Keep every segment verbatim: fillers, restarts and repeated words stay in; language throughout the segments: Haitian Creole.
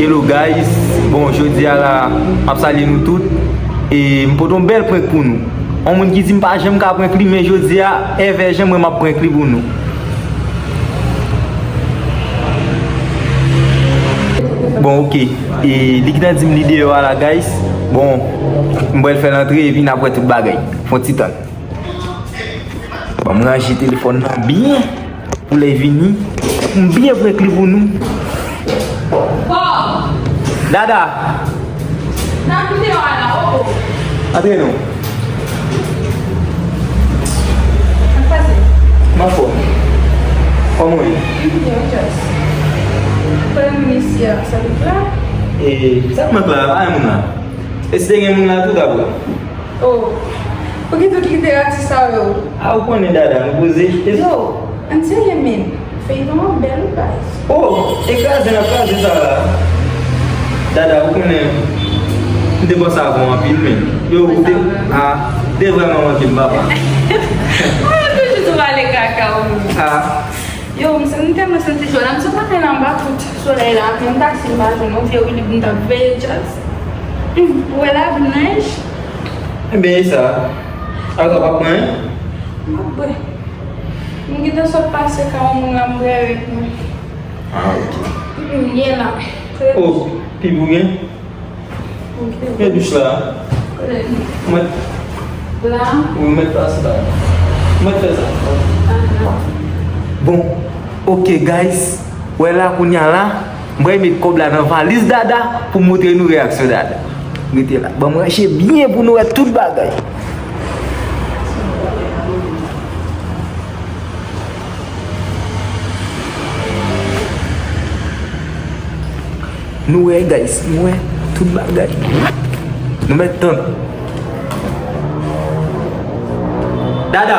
Hello guys, bon jodi a la m ap salye nou tout. E m pote yon bèl prank pou nou. Yon moun ki di m pa janm ka prank li, men jodi a èvè jan mwen m ap prank li pou nou. Bon, ok. E li gentan di m li deyò a la, guys. Bon, m pral fè l antre epi n ap wè tout bagay. Fè yon ti tann. Ban m ranje telefòn nan byen pou lè vini, m byen prank li pou nou. Dada! Antre non. Sa k pase? M anfòm. Kòman w ye? M byen, wi, Charles. Kote moun isi a? Sa k la? E sa k manke la? Pa gen moun la. E si te gen moun la tou, ta bon. Oh, pou ki tout literati sa yo? A, ou konnen Dada, nou poze. Yo, ann serye men. Feyton an bèl wi baz. Oh, e kraze n ap kraze sa la. Dada, ou konnen, m te panse avè w anpil, men. Yo, ou te, a, ou te vrèman manke m, papa. Ou toujou tou pale kaka, ou. A. Yo, m, m tèlman santi cho la, m sot lakay la anba kout solèy la, menm taksi m pa jwenn, ou vye wi li m t ap veye djaz. Ou wè la, vin nèj. Enben, e sa? Alò, w ap pran? M ap bwè. M gentan sot pase kay yon moun la, m bwè avèk nou. Ah, ok. Epi m ye la. Oh, pipi w gen? Ok. Men douch la. Kote? Mwen. La? Wi, mwen pase la. Mwen fè sa. Ah, non. Bon, ok, guys. Wè la, kounye a la, m pral met kòb la nan valiz Dada pou m montre nou reyaksyon Dada. Rete la. Ban m ranche byen pou nou wè tout bagay. Nou wè, guys, nou wè tout bagay. Nou mèt tann. Dada!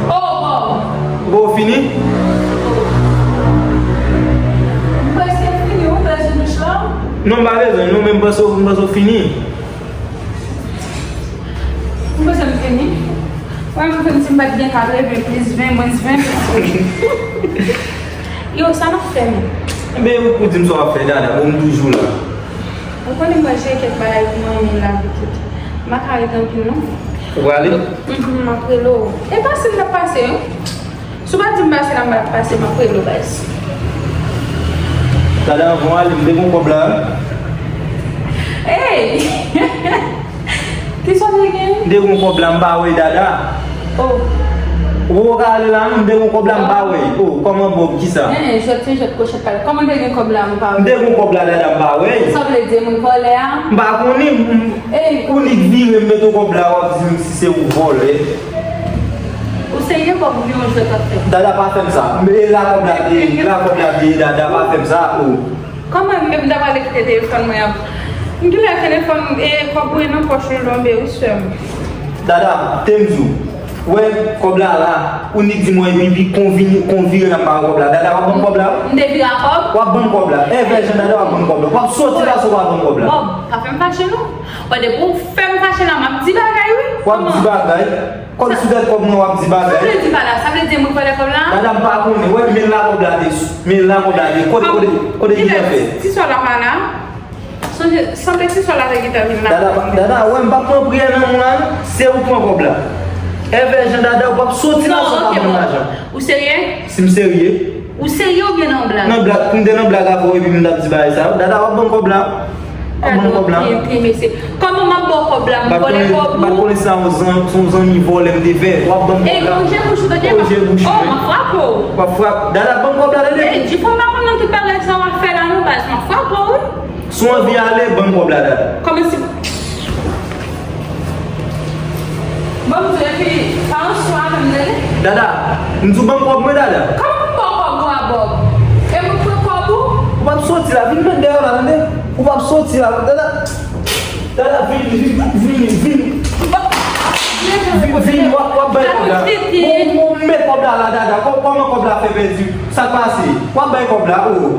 Oh, Bob! Bon, ou fini? M prèske fini, ou bezwen douch la? Non, m pa bezwen, non, men m panse, m panse w fini. M panse m fini. Wè, m konn si m pa t gen katreven plis ven, mwens ven. Yo, sa n ap fè menm? Enben, ou pou di m sa w ap fè, Dada, bon, m toujou la. Ou konnen mwen jere kèk bagay pou manmi la pitit. M pa ka ret anpil, non. Ou prale? Mhm, m ap rele w. E pase m t ap pase, wi. Si w pa di m pase la, m pa t ap pase, m ap rele w, baz. Dada, anvan w ale, m te gen yon kòb la. Ey! Kisa w te gen? M te gen yon kòb la, m pa wè, Dada. Oh. Ou poko ka ale la, non, m te gen yon kòb la, m pa wè. Oh, kòman Bob, kisa? Hein, jwèt se jwèt, kwochèt pale. Kòman w te gen kòb la, m pa wè? M te gen yon kòb la, Dada, m pa wè. Sa w vle di, moun vòlè a? M pa konnen, m, m, ey! Ou nik vire, m mete yon kòb la, w ap di m si se ou vòlè. Ou serye, Bob, oubyen yon jwèt w ap fè? Dada, pa fè m sa. E la kòb la te ye, la kòb la te ye, Dada, pa fè m sa, oh. Kòman m menm ta prale kite telefòn mwen an? M genlè telefòn, e kòb mwen nan pòch ou tonbe wi, sè m. Dada, te m di w. Wè, kòb la la. Ou nik di mwen epi, epi kon vini, kon vire nan ba kòb la. Dada, w ap ban m kòb la? M te vire a kòb? W ap ban m kòb la. Èvè jan, Dada, w ap ban m kòb la. W ap soti la, si w pa ban m kòb la. Bob, pa fè m fache non. Wè, depi w fè m fache la, m ap di bagay wi. W ap di bagay? Kòb sou tèt kòb mwen, w ap di bagay. Sa vle di pa la, sa vle di moun vòlè kòb la? Dada, m pa konnen. Wè, men la kòb la te, men la kòb la te. Kote, kote, kote ki te fè? Ti sò la pa la. Sonje, sanble ti sò la te gentan vin la. Dada, pa, Dada, wè, m pa pran priyè nan moun la, non. Se ou pran kòb la. Èvè jan, Dada, ou p ap soti la san w pa ban m lajan. Ou serye? Si m serye. Ou serye oubyen nan blag? Nan blag, pou m te nan blag avè w epi m t ap di bagay sa yo. Dada, w ap ban m kòb la. W ap ban m kòb la. Tande, mesye. Kòman m ap ba w kòb la? M vòlè kòb ou? M pa t konnen si se yon zan-, se yon zanmi vòlè m te fè. W ap ban m kòb la. Ey, korije bouch ou, tande. Korije bouch ou, wi. Oh, m ap frape w. W ap frape. Dada, ban m kòb la, tande. Ey, di fò m pa konn nan tout bagay sa w ap fè la non, baz. M ap frape w, wi. Si w anvi ale, ban m kòb la, Dada. Kòman si Bon, m di w, epi pa yon swa menm, tande. Dada, m di w ban m kòb mwen, Dada. Kòman pou m ba w kòb ou a, Bob? E mwen pran kòb ou? Ou p ap soti la, vin met dèyè w la, tande. Ou p ap soti la, Dada. Dada, vini, vini, vini, vini. Vini, vini, w ap, w ap bay kòb la. Ou, ou met kòb la la, Dada. Kò-, kòman kòb la fè pèdi? Sa k pase? W ap bay kòb la, oh.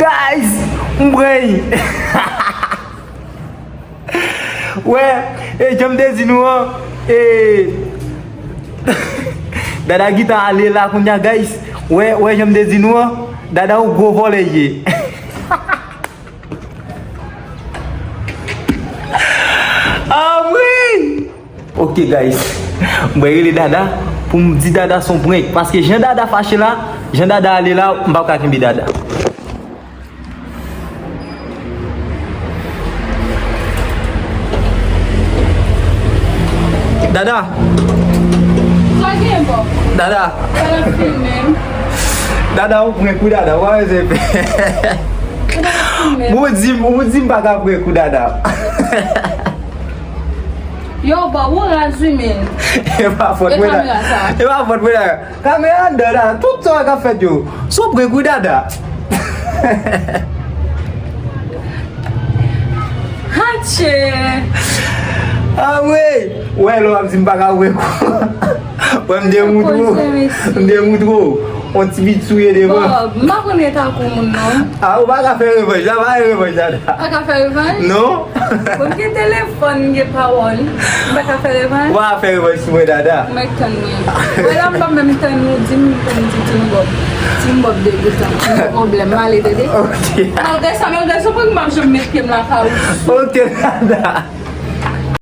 Guys, m pran. Wè, e, jan m te di nou an, e, Dada gentan ale la kounye a, guys. Wè, wè, jan m te di nou an, Dada yon gwo vòlè ye. Ah wi! Ok, guys. Mwen rele Dada pou m di Dada son prank. Paske jan Dada fache la, jan Dada ale la, m p ap ka kenbe Dada. Dada. Sa gen bon? Dada. Sa n ap filme? Dada, ou prank wi, Dada. Ou pa bezwen pè. Ou di m, ou di m pa ka pran kou Dada. Yo, Bob, ou raz wi, men. E pa fòt mwen la. E pa fòt mwen la. Kamera anndan la, tout sa k ap fèt yo. Sou pran kou Dada. Hatche. Ah wi. Wè lè w ap di m pa ka pran kou. Wè m demout ou. M demout ou. On ti bit souye devan. Bob, m pa konn eta kou moun non. Ah, ou pa ka fè revanj la, pa fè revanj la. Pa ka fè revanj? Non. Bon, m gen telefòn, m gen pawòl. M pa ka fè revanj? Ou pa ka fè revanj sou mwen Dada. Mwen tann mwen. Wè la m pa menm tann ou, di m pou m di Team Bob. Team Bob degoutan. M gen pwoblèm, m ale tande. Ok. Malgre sa, malgre sa, pou m ap janm met pye m lakay ou. Ok, Dada.